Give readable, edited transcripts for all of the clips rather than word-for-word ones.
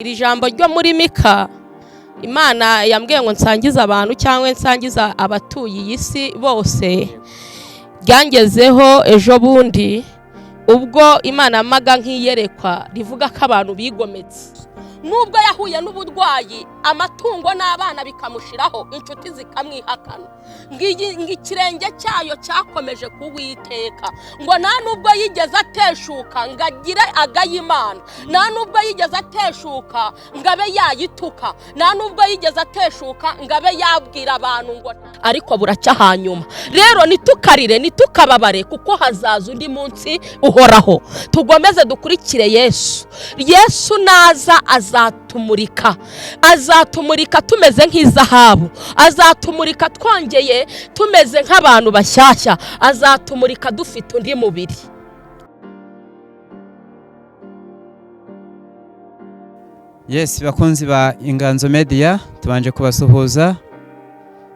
Iri jambo ryo muri Mika, Imana yambwiye ngo nsangize abantu cyangwa nsangiza abatuye iyi si bose, ryangezeho ejo bundi ubwo Imana yamaga nk'iyerekwa rivuga ko abantu bigometse. Nubwo yahuye n'uburwayi, amatungo n'abana bikamushiraho, inshuti zikamwihakana, ngo ikirenge cyayo cyakomeje kuwiteka, ngo nta nubwo yigeze ateshuka ngo agire agayimana, nta nubwo yigeze ateshuka ngo abe yayituka, nta nubwo yigeze ateshuka ngo abe yabwira abantu ngo ariko buracya. Hanyuma rero nitukarire, nitukababare, kuko hazaza undi munsi uhoraho. Tugomeze dukurikire Yesu. Yesu naza azatumurika, azatumurika tumeze nk'izahabu, azatumurika twongeye tumeze nk'abantu bashyashya, azatumurika dufite undi mubiri. Yes, bakunzi ba Inganzo Media, tubanje kubasuhuza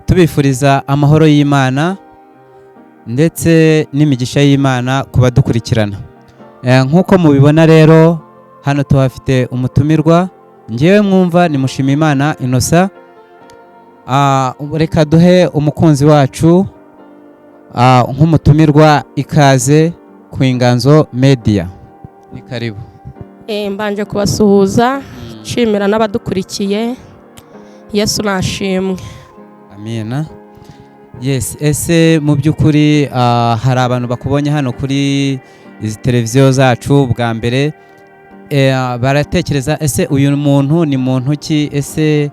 tubifuriza amahoro y'Imana ndetse n'imigisha y'Imana ku badukurikirana. Nk'uko mubibona rero, hano tuhafite umutumirwa. Ngewe mwumva ni Mushimiyimana Innocent. Reka duhe umukunzi wacu nk'umutumirwa ikaze ku Inganzo Media. Ni karibu. Mbanje kubasuhuza, nshimira n'abadukurikiye. Yesu nashimwe. Amina. Yes, ese mu by'ukuri hari abantu bakubonye hano kuri izi televiziyo zacu bwa mbere, baratekereza: ese uyu muntu ni muntu ki? Ese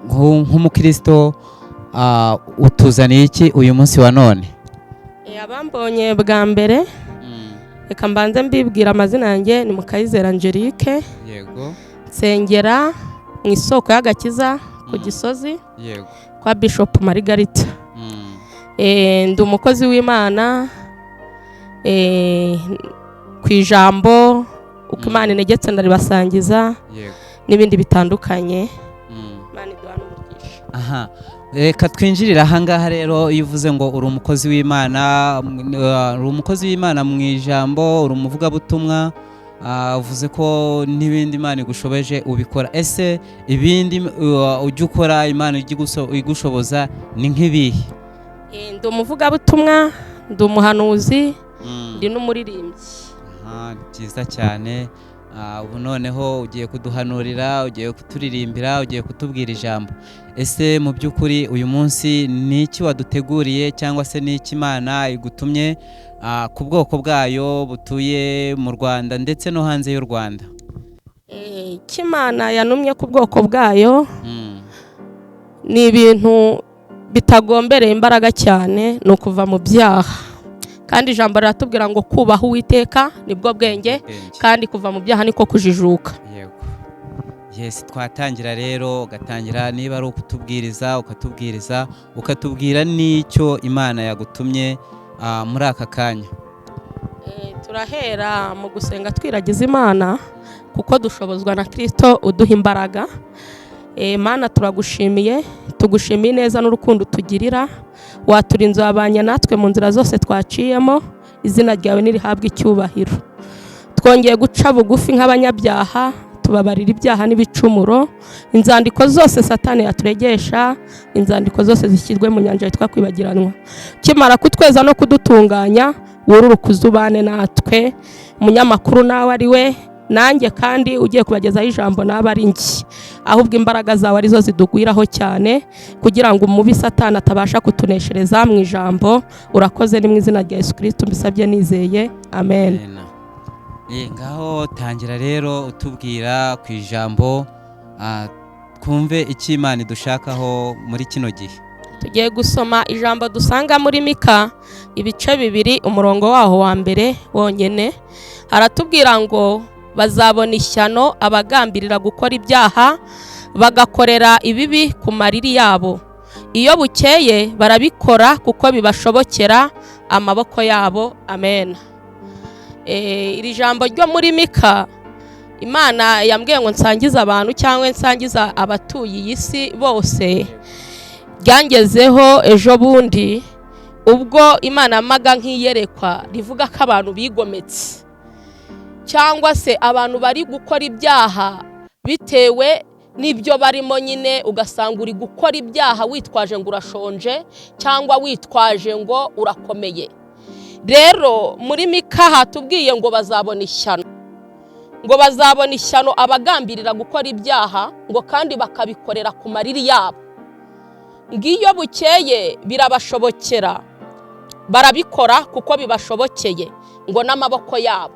nk'umukristo utuzaniye iki uyu munsi wa none? Abambonye bwa mbere, reka mbanze mbibwira amazina yanjye: ni Mukayizera Angelique. Nsengera mu Isoko y'Agakiza ku Gisozi kwa Bishop Margarita. Ndi umukozi w'Imana ku ijambo uko Imana integetse ndaribasangiza n'ibindi bitandukanye. Imana iduha n'umugisha. Aha, reka twinjirire ahangaha rero. Iyo uvuze ngo uri umukozi w'Imana, uri umukozi w'Imana mu ijambo, uri umuvugabutumwa, uvuze ko n'ibindi Imana igushobeje ubikora. Ese ibindi ujya ukora Imana ijya igushoboza ni nk'ibihe? Ndi umuvugabutumwa, ndi umuhanuzi, ndi n'umuririmbyi. Aha, ni byiza cyane. Ubu noneho ugiye kuduhanurira, ugiye kuturirimbira, ugiye kutubwira ijambo. Ese mu by'ukuri uyu munsi ni iki waduteguriye, cyangwa se ni iki Imana igutumye ku bwoko bwayo butuye mu Rwanda ndetse no hanze y'u Rwanda? Icyo Imana yanumye ku bwoko bwayo ni ibintu bitagombereye imbaraga cyane, ni ukuva mu byaha. Kandi ijambo riratubwira ngo kubaha Uwiteka nibwo bwenge, Bwenge. kandi kuva mu byaha niko kujijuka. Yego. Yes, twatangira rero, ugatangira niba ari ukutubwiriza ukatubwiriza, ukatubwira n'icyo Imana yagutumye muri aka kanya. Turahera mu gusenga twiragiza Imana, kuko dushobozwa na Kirisito uduha imbaraga. Mana, turagushimiye, tugushimiye neza n'urukundo utugirira. Waturinze, wabanye natwe mu nzira zose twaciyemo. Izina ryawe nirihabwe icyubahiro. Twongeye guca bugufi nk'abanyabyaha, tubabarira ibyaha n'ibicumuro. Inzandiko zose Satani yaturegesha, inzandiko zose zishyirwe mu nyanja yitwa kwibagiranwa. Kimara kutweza no kudutunganya, wururuke uzubane natwe, umunyamakuru nawe ari we, nanjye kandi ugiye kubagezaho ijambo nawe ari njye, ahubwo imbaraga zawe arizo zidugwiraho cyane, kugira ngo umubi Satani atabasha kutuneshereza mu ijambo. Urakoze, ni mu izina rya Yesu Kristo mbisabye nizeye, amen. Amen. Ngaho tangira rero utubwira ku ijambo, twumve icyo Imana idushakaho muri kino gihe. Tugiye gusoma ijambo dusanga muri Mika ibice 2, umurongo waho wa mbere wonyine. Haratubwira ngo: "Bazabona ishyano abagambirira gukora ibyaha, bagakorera ibibi ku mariri yabo. Iyo bukeye barabikora kuko bibashobokera amaboko yabo." Amen. Iri jambo ryo muri Mika, Imana yambwiye ngo nsangize abantu cyangwa nsangiza abatuye iyi si bose, ryangezeho ejo bundi ubwo Imana yamaga nk'iyerekwa rivuga ko abantu bigometse. Cyangwa se abantu bari gukora ibyaha bitewe n'ibyo barimo nyine, ugasanga uri gukora ibyaha witwaje ngo urashonje cyangwa witwaje ngo urakomeye. Rero muri Mika hatubwiye ngo bazabona ishyano, ngo bazabona ishyano abagambirira gukora ibyaha, ngo kandi bakabikorera ku mariri yabo. Ngiyo bukeye birabashobokera, barabikora kuko bibashobokeye ngo n'amaboko yabo,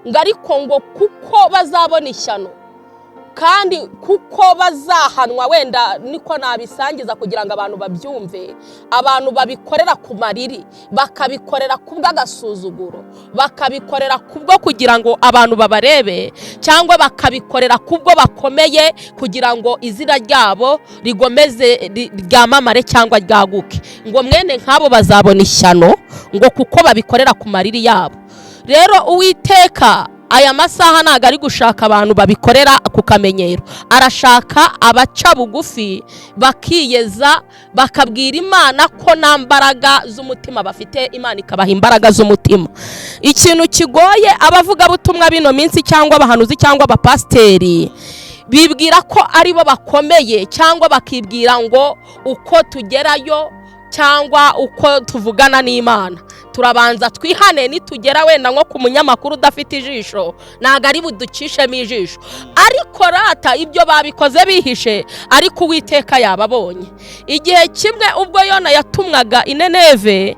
ngo ariko ngo kuko bazabona ishyano kandi kuko bazahanwa. Wenda niko nabisangiza kugira ngo abantu babyumve. Abantu babikorera ku mariri, bakabikorera ku bw'agasuzuguro, bakabikorera kubwo kugira ngo abantu babarebe, cyangwa bakabikorera kubwo bakomeye kugira ngo izina ryabo rigomeze ryamamare cyangwa ryaguke, ngo mwene nk'abo bazabona ishyano, ngo kuko babikorera ku mariri yabo. Rero Uwiteka aya masaha ntabwo ari gushaka abantu babikorera ku kamenyero, arashaka abaca bugufi, bakiyeza, bakabwira Imana ko nta mbaraga z'umutima bafite, Imana ikabaha imbaraga z'umutima. Ikintu kigoye abavugabutumwa b'ino minsi cyangwa abahanuzi cyangwa abapasiteri, bibwira ko aribo bakomeye, cyangwa bakibwira ngo uko tugerayo cyangwa uko tuvugana n'Imana turabanza twihane, nitugera wenda nko ku munyamakuru udafite ijisho ntabwo ari buducishemo ijisho. Ariko rata ibyo babikoze bihishe, ariko Uwiteka yababonye. Igihe kimwe ubwo Yona yatumwaga i Nineve,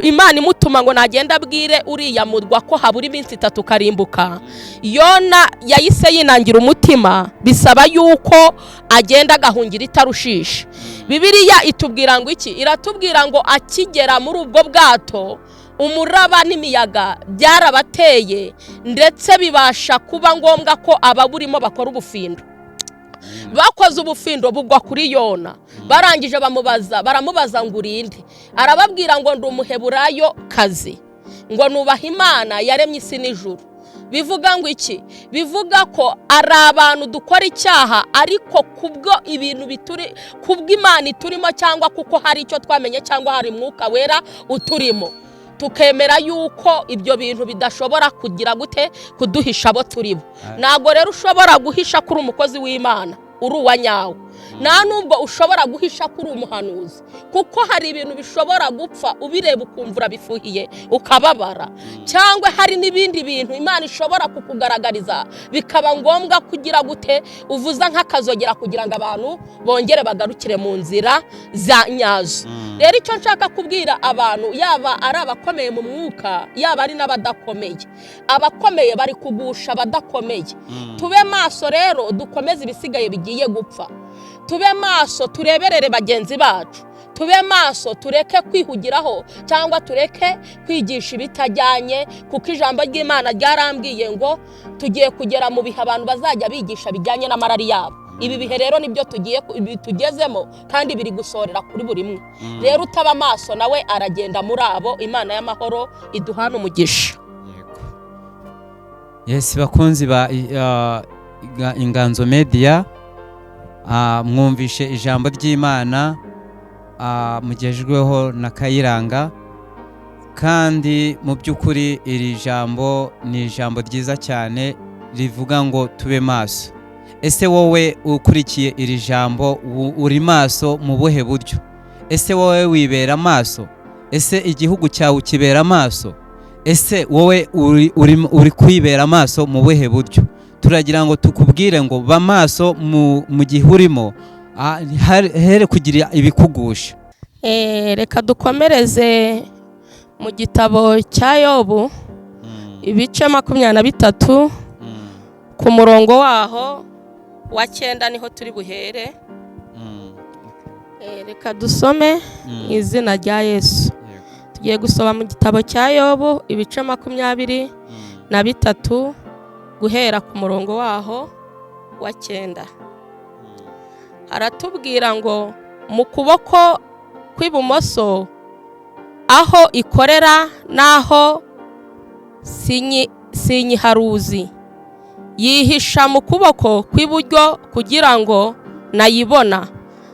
Imana imutuma ngo nagenda abwire uriya murwa ko habura iminsi 3 ukarimbuka, Yona yahise yinangira umutima, bisaba yuko agenda agahungira i Tarushishi. Bibiliya itubwira ngo iki? Iratubwira ngo akigera muri ubwo bwato, umuraba n'imiyaga byarabateye, ndetse bibasha kuba ngombwa ko ababurimo bakora ubufindo. Bakoze ubufindo bugwa kuri Yona. Barangije bamubaza, baramubaza ngo urinde? Arababwira ngo ndi Umuheburayo kazi, ngo nubaha Imana yaremye isi n'ijuru. Bivuga ngo iki? Bivuga ko ari abantu dukora icyaha, ariko kubwo ibintu bituri, kubw'Imana iturimo, cyangwa kuko hari icyo twamenye, cyangwa hari Mwuka Wera uturimo, tukemera yuko ibyo bintu bidashobora kugira gute? Kuduhisha abo turi bo. Ntabwo rero ushobora guhisha ko uri umukozi w'Imana, uri uwa nyawo. Nta nubwo ushobora guhisha ko uri umuhanuzi, kuko hari ibintu bishobora gupfa ubireba ukumva urabifuhiye, ukababara, cyangwa hari n'ibindi bintu Imana ishobora kukugaragariza bikaba ngombwa kugira gute? Uvuza nk'akazogera kugira ngo abantu bongere bagarukire mu nzira za nyazo. Rero icyo nshaka kubwira abantu, yaba ari abakomeye mu mwuka, yaba ari n'abadakomeye, abakomeye bari kugusha abadakomeye. Tube maso rero, dukomeze ibisigaye bigiye gupfa. Tube maso, tureberere bagenzi bacu. Tube maso, tureke kwihugiraho cyangwa tureke kwigisha ibitajyanye, kuko ijambo ry'Imana ryarambwiye ngo tugiye kugera mu bihe abantu bazajya bigisha bijyanye n'amarari yabo. Ibi bihe rero nibyo tugiye tugezemo, kandi biri gusorera kuri buri umwe. Rero utaba amaso nawe aragenda muri abo. Imana y'amahoro iduhana umugisha. Yes, bakunzi ba Inganzo Media, mwumvishe ijambo ry'Imana mugejejweho na Kayiranga, kandi mu by'ukuri iri jambo ni ijambo ryiza cyane rivuga ngo tube maso. Ese wowe ukurikiye iri jambo uri maso mu buhe buryo? Ese wowe wibera maso? Ese igihugu cyawe ukibera maso? Ese wowe uri kwibera maso mu buhe buryo? Turagira ngo tukubwire ngo ba maso mu gihe urimo, here kugira ibikugusha. Reka dukomereze mu gitabo cya Yobu, ibice 23, ku murongo waho wa 9 niho turi buhere. Reka dusome mu izina rya Yesu. Tugiye gusoma mu gitabo cya Yobu, ibice 23, guhera ku murongo waho wa 9. Haratubwira ngo mu kuboko kw'ibumoso aho ikorera n'aho sinyiharuzi, yihisha mu kuboko kw'iburyo kugira ngo nayibona.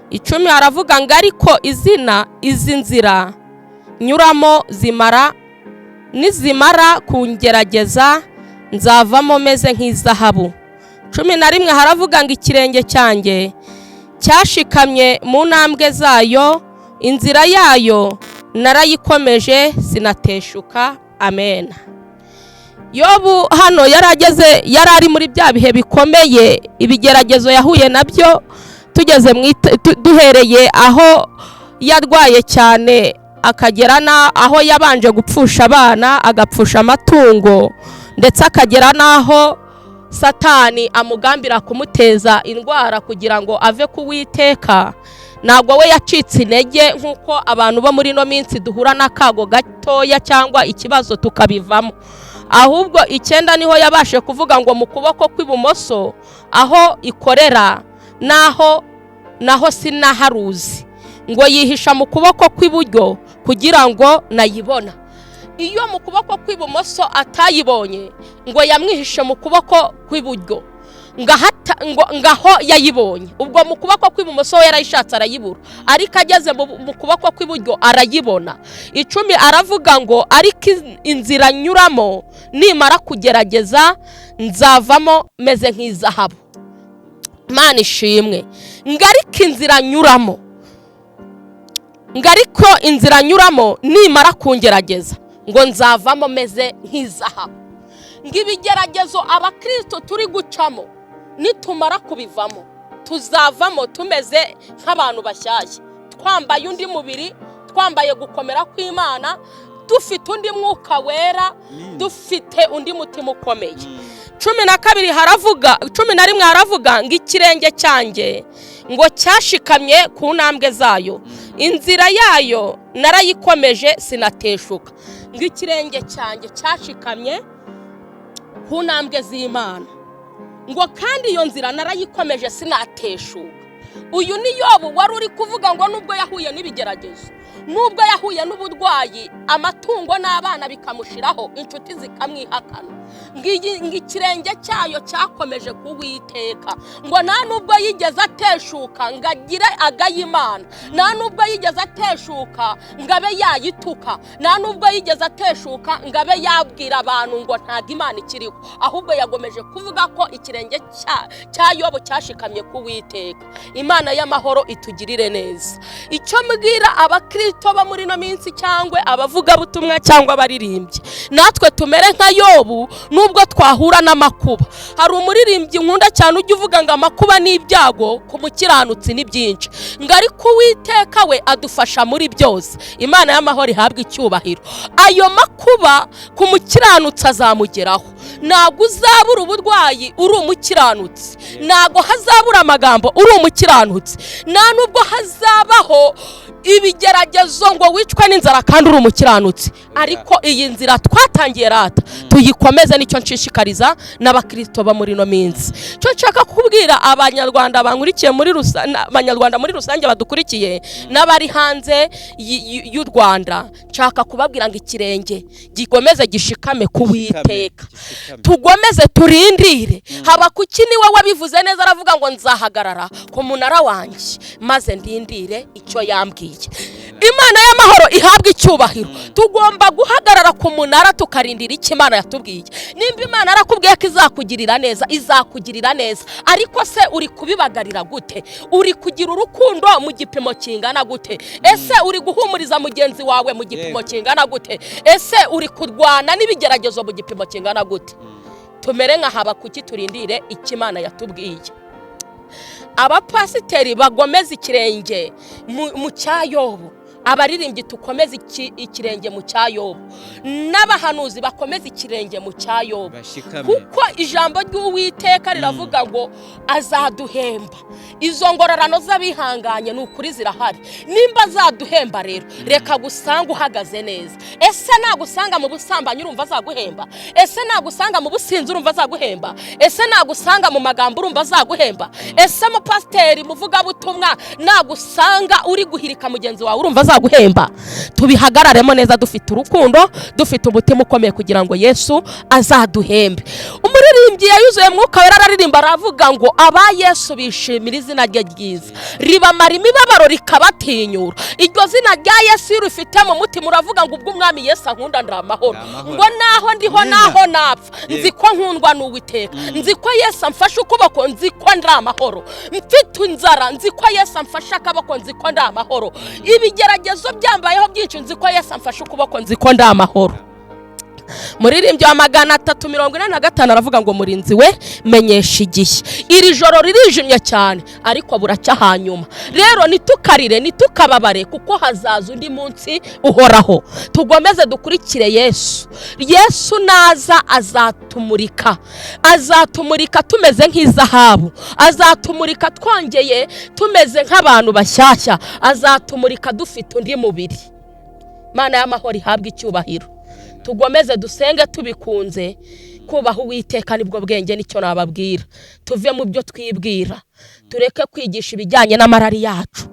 10 haravuga ngo ariko izina izi nzira nyuramo zimara Nizimara kungerageza, nzavamo meze nk'izahabu. 11 haravuga ngo: "Ikirenge cyanjye cyashikamye mu ntambwe zayo, inzira yayo narayikomeje, sinateshuka." Amen. Yobu hano yari ageze, yari ari muri bya bihe bikomeye, ibigeragezo yahuye nabyo. Tugeze duhereye aho yarwaye cyane, akagera aho yabanje gupfusha abana, agapfusha amatungo, ndetse akagera n'aho Satani amugambira kumuteza indwara kugira ngo ave ku Witeka. Ntabwo we yacitse intege nk'uko abantu bo muri ino minsi duhura n'akago gatoya cyangwa ikibazo tukabivamo. Ahubwo 9 niho yabashe kuvuga ngo: "Mu kuboko kw'ibumoso aho ikorera naho naho sinaharuzi", ngo yihisha mu kuboko kw'iburyo kugira ngo nayibona. Iyo mu kuboko kw'ibumoso atayibonye, ngo yamwihishe mu kuboko kw'iburyo ngaho yayibonye. Ubwo mu kuboko kw'ibumoso we yarayishatse arayibura, ariko ageze mu kuboko kw'iburyo arayibona. 10 aravuga ngo: "Ariko inzira nyuramo nimara kugerageza, nzavamo meze nk'izahabu." Imana ishimwe. Ngo ariko inzira nyuramo, ngo ariko inzira nyuramo nimara kungerageza, ngo nzavamo meze nk'izahabu. Ngo ibigeragezo abakristo turi gucamo, nitumara kubivamo, tuzavamo tumeze nk'abantu bashyashya, twambaye undi mubiri, twambaye gukomera kw'Imana, dufite undi mwuka wera, dufite undi mutima ukomeye. 12 haravuga, 11 haravuga ngo: "Ikirenge cyanjye ngo cyashikamye ku ntambwe zayo, inzira yayo narayikomeje, sinateshuka." Ngo ikirenge cyanjye cyashikamye ku ntambwe z'Imana, ngo kandi iyo nzira narayikomeje, sinateshuka. Uyu ni Yobu wari uri kuvuga ngo nubwo yahuye n'ibigeragezo, nubwo yahuye n'uburwayi, amatungo n'abana bikamushiraho, inshuti zikamwihakana, ngo ikirenge cyayo cyakomeje kuwiteka, ngo nta nubwo yigeze ateshuka ngo agire agayimana, nta nubwo yigeze ateshuka ngo abe yayituka, nta nubwo yigeze ateshuka ngo abe yabwira abantu ngo ntabwo Imana ikiriho. Ahubwo yagomeje kuvuga ko ikirenge cya Yobu cyashikamye kuwiteka. Imana y'amahoro itugirire neza. Icyo mbwira abakristo bo muri ino minsi, cyangwa abavugabutumwa, cyangwa abaririmbyi, natwe tumere nka Yobu nubwo twahura n'amakuba. Hari umuririmbyi nkunda cyane ujya uvuga ngo amakuba n'ibyago ku mukiranutsi ni byinshi, ngo ariko Uwiteka we adufasha muri byose. Imana y'amahoro ihabwe icyubahiro. Ayo makuba ku mukiranutsi azamugeraho. Ntabwo uzabura uburwayi uri umukiranutsi, ntabwo hazabura amagambo uri umukiranutsi, nta nubwo hazabaho ibigeragezo ngo wicwe n'inzara kandi uri umukiranutsi. Ariko iyi nzira twatangiye rata tuyikomeze. Nicyo nshishikariza n'abakristo bo muri ino minsi. Cyo nshaka kubwira Abanyarwanda bankurikiye muri rusange, Abanyarwanda muri rusange badukurikiye n'abari hanze y'u Rwanda, nshaka kubabwira ngo ikirenge gikomeze gishikame ku Witeka, tugomeze turindire. Habakuki niwe wabivuze neza, aravuga ngo: "Nzahagarara ku munara wanjye maze ndindire icyo yambwiye." Imana y'amahoro ihabwa icyubahiro. Tugomba guhagarara ku munara tukarindira icyo Imana yatubwiye. Nimba Imana yarakubwiye ko izakugirira neza, izakugirira neza. Ariko se uri kubibagarira gute? Uri kugira urukundo mu gipimo kingana gute? Ese uri guhumuriza mugenzi wawe mu gipimo kingana gute? Ese uri kurwana n'ibigeragezo mu gipimo kingana gute? Tumere nka Habakuki, turindire icyo Imana yatubwiye. Abapasiteri bagomeza ikirenge mu cya Yobu, abaririmbyi tukomeze ikirenge mu cya Yobu, n'abahanuzi bakomeze ikirenge mu cya Yobu. Bashikame. Kuko ijambo ry'Uwiteka riravuga ngo azaduhemba. Izo ngororano z'abihanganye ni ukuri zirahari. Nimba azaduhemba rero, reka gusanga uhagaze neza. Ese nagusanga mu busambanyi, urumva azaguhemba? Ese nagusanga mu businzi, urumva azaguhemba? Ese nagusanga mu magambo, urumva azaguhemba? Ese mupasiteri, muvugabutumwa, nagusanga uri guhirika mugenzi wawe, urumva azaguhemba? atazaguhemba? Tubihagararemo neza dufite urukundo, dufite umutima ukomeye, kugira ngo Yesu azaduhembe. Umuririmbyi yayuzuye Mwuka Wera, araririmba aravuga ngo aba Yesu bishimira izina rye ryiza, ribamara imibabaro rikabatinyura. Iryo zina rya Yesu iyo urifite mu mutima uravuga ngo ubwo Umwami Yesu ankunda ndi amahoro, ngo naho ndiho naho napfa nzi ko nkundwa n'Uwiteka, nzi ko Yesu amfashe ukuboko, nzi ko ndi amahoro. Mfite inzara nzi ko Yesu amfashe akaboko, nzi ko ndi amahoro. Ibigeragezo byambayeho byinshi, nzi ko Yesu amfashe ukuboko, nzi ko ndi amahoro. Muririmbyi wa 345 aravuga ngo murinzi we menyesha igihe. Iri joro ririjimye cyane ariko buracya hanyuma. Rero nitukarire, nitukababare, kuko hazaza undi munsi uhoraho. Tugomeze dukurikire Yesu. Yesu naza azatumurika, azatumurika tumeze nk'izahabu, azatumurika twongeye tumeze nk'abantu bashyashya, azatumurika dufite undi mubiri. Imana y'amahoro ihabwe icyubahiro. Tugomeze dusenge tubikunze. Kubaha Uwiteka nibwo bwenge, nicyo nababwira. Tuve mu byo twibwira, tureke kwigisha ibijyanye n'amarari yacu,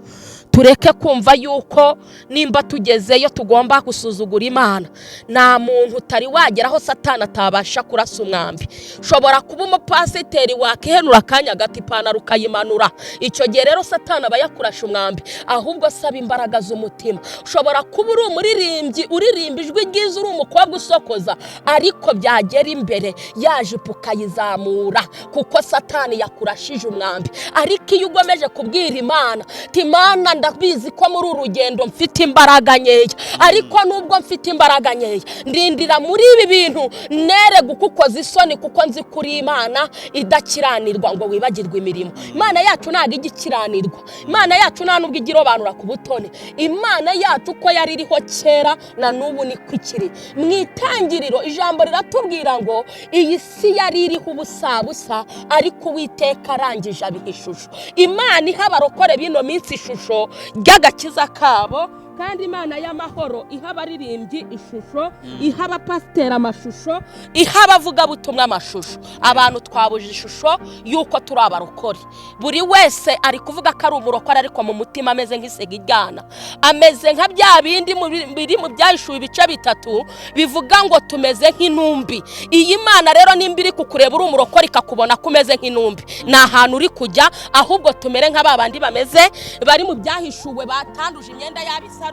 tureke kumva yuko nimba tugezeyo tugomba gusuzugura Imana. Nta muntu utari wageraho Satani atabasha kurasa umwambi. Ushobora kuba umupasiteri wakihenura akanya gato ipantaro ukayimanura, icyo gihe rero Satani aba yakurasha umwambi. Ahubwo saba imbaraga z'umutima. Ushobora kuba uri umuririmbyi uririmba ijwi ryiza, uri umukobwa usokoza, ariko byagera imbere yajipo ukayizamura, kuko Satani yakurashije umwambi. Ariko iyo ugomeje kubwira Imana Imana ndabizi ko muri uru rugendo mfite imbaraga nkeya, ariko nubwo mfite imbaraga nkeya ndindira muri ibi bintu nere gukukoza isoni, kuko nzi kuri Imana idakiranirwa ngo wibagirwe imirimo. Imana yacu ntabwo ijya ikiranirwa, Imana yacu nta nubwo ijya irobanura ku butoni. Imana yacu uko yari iriho kera na n'ubu niko ikiri. Mu itangiriro ijambo riratubwira ngo iyi si yari iriho ubusabusa, ariko Uwiteka arangije abiha ishusho. Imana iha abarokore b'ino minsi ishusho ry'agakiza kabo, kandi Imana y'amahoro iha abaririmbyi ishusho, iha abapasiteri amashusho, iha abavugabutumwa amashusho. Abantu twabuje ishusho y'uko turi abarokore. Buri wese ari kuvuga ko ari umurokore, ariko mu mutima ameze nk'isega iryana, ameze nka bya bindi biri mu byahishuwe ibice 3 bivuga ngo tumeze nk'intumbi. Iyi Mana rero nimba iri kukureba uri umurokore ikakubona ko umeze nk'intumbi, ni ahantu uri kujya. Ahubwo tumere nka ba bandi bameze bari mu byahishuwe batanduje imyenda y'abisa.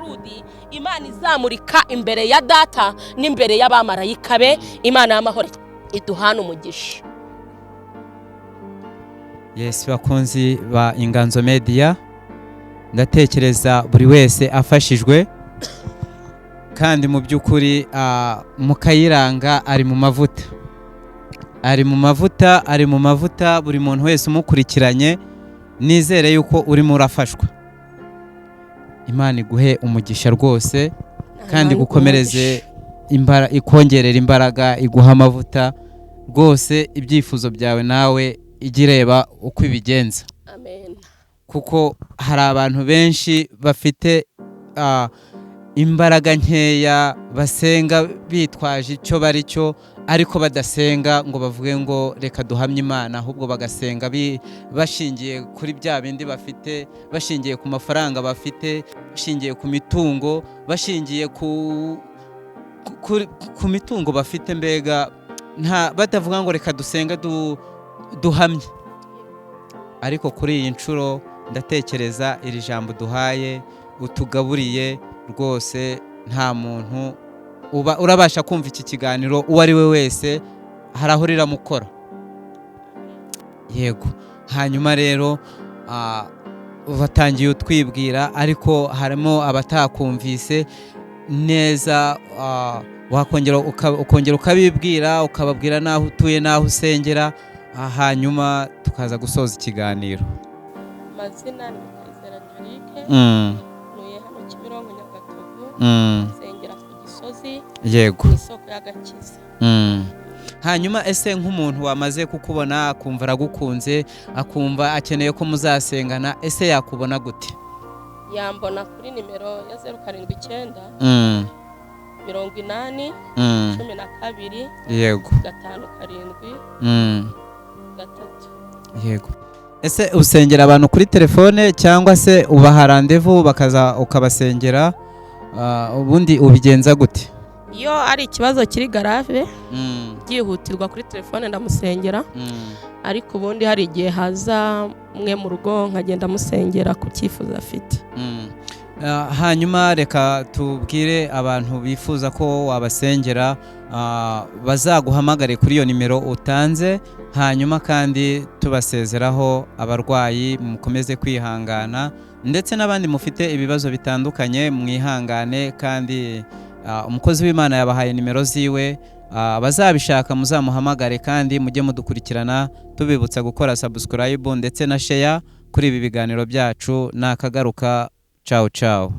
Imana izamurika imbere ya data n'imbere y'abamarayika be. Imana y'amahoro iduhana umugisha. Yesu bakunzi ba Inganzo Media, ndatekereza buri wese afashijwe, kandi mu by'ukuri Mukayiranga ari mu mavuta, ari mu mavuta, ari mu mavuta. Buri muntu wese umukurikiranye nizere yuko urimo urafashwa. Imana iguhe umugisha rwose, kandi gukomereze ikongerera imbaraga, iguha amavuta rwose. Ibyifuzo byawe nawe ijye ireba uko ibigenza. Amen. Kuko hari abantu benshi bafite imbaraga nkeya, basenga bitwaje icyo bari cyo, ariko badasenga ngo bavuge ngo reka duhamye Imana, ahubwo bagasenga bashingiye kuri bya bindi bafite, bashingiye ku mafaranga bafite, bashingiye ku mitungo, bashingiye ku mitungo bafite, mbega nta batavuga ngo reka dusenga duhamye. Ariko kuri iyi nshuro ndatekereza iri jambo duhaye utugaburiye rwose, nta muntu uba urabasha kumva iki kiganiro uwo ari we wese hari aho riramukora. Yego. Hanyuma rero batangiye utwibwira, ariko harimo abatakumvise neza. Wakongera ukongera ukabibwira, ukababwira n'aho utuye n'aho usengera, hanyuma tukaza gusoza ikiganiro. Amazina ni Mukayizera Angelique, ntuye hano Kimironko Nyagatovu, nsengera ku Gisozi. Yego. Isoko y'agakiza. Hanyuma ese nk'umuntu wamaze kukubona akumva aragukunze, akumva akeneye ko muzasengana, ese yakubona gute? Yambona kuri nimero ya 079 80 12 yego 5 7 3. Yego. Ese usengera abantu kuri telefone cyangwa se ubaha randevu bakaza ukabasengera? Ubundi ubigenza gute? Iyo ari ikibazo kiri grave, byihutirwa, kuri telefone ndamusengera, ariko ubundi hari igihe haza umwe mu rugo nkagenda musengera ku cyifuzo afite. Hanyuma reka tubwire abantu bifuza ko wabasengera, bazaguhamagare kuri iyo nimero utanze. Hanyuma kandi tubasezeraho, abarwayi mukomeze kwihangana, ndetse n'abandi mufite ibibazo bitandukanye mwihangane. Kandi umukozi w'Imana yabahaye nimero ziwe, abazabishaka muzamuhamagare. Kandi mujye mudukurikirana, tubibutsa gukora subscribe ndetse na share kuri ibi biganiro byacu. Nakagaruka, ciao ciao.